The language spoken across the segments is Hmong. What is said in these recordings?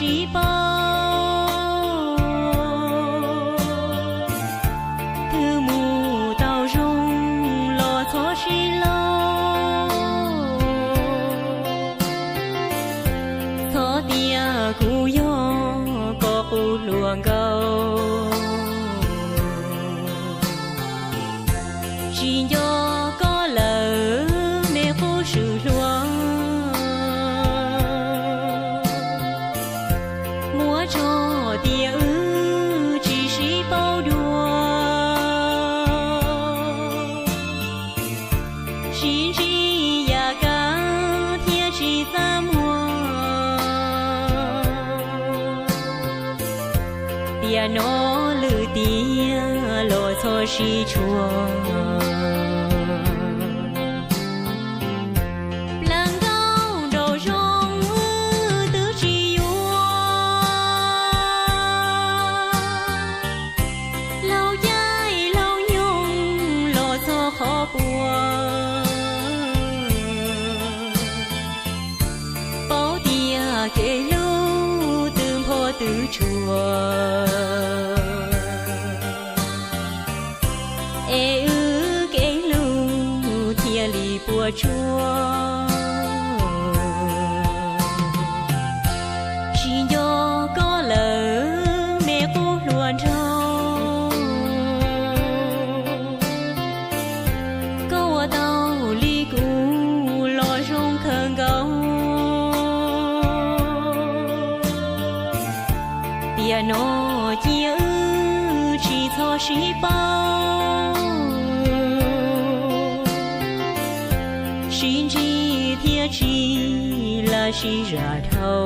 sib paub, twb mus tau zoo los txhob sib laug. Txhob tias kuv yog koj qub hluas nkauj, tsis nco koj lawm me qub swm hluas. Muab tso tias wb tsis sib paub dua, sib ntsib yam kab thiab tsis txaj muag. Tiam no lwm tiam los txhob sib tshuam. Plaub nkauj nraum zoov wb twb tsis yuav, laug caij laug nyoog los txog qhov puas. Paub tias kev hlub twb npho twb tsuag, es wb kev hlub thiaj li puas tsuaj. Tsis nco koj lawm me qub hluas nraug, koj ua tau li kuv los zoo kawg nkaus. Tiam no cia wb tsis txhob sib paub, sib ntsib thiab tsis lam sib zam dhau.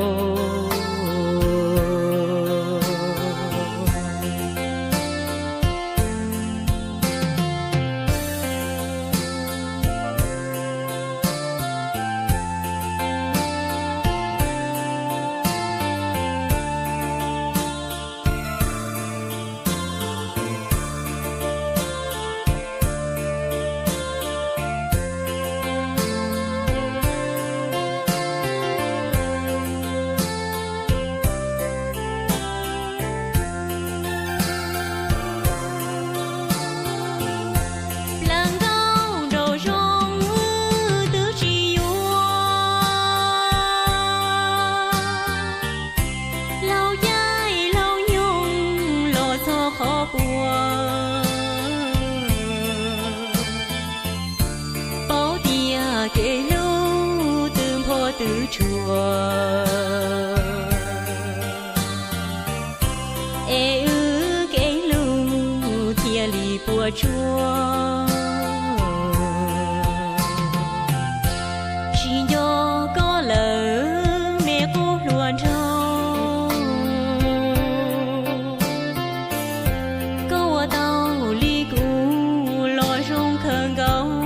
Plaub nkauj nraum zoov wb twb tsis yuav, laug caij laug nyoog los txog qhov puas. Paub tias kev hlub twb npho twb tsuag, es wb kev hlub thiaj li puas tsuaj. Tsis nco koj lawm me qub hluas nraug, koj ua tau li kuv los zoo kawg nkaus.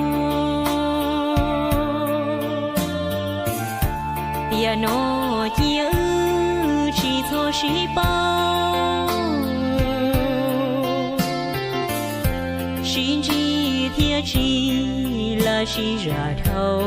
Tiam no cia wb tsis txhob sib paub, sib ntsib thiab tsis lam sib zam dhau.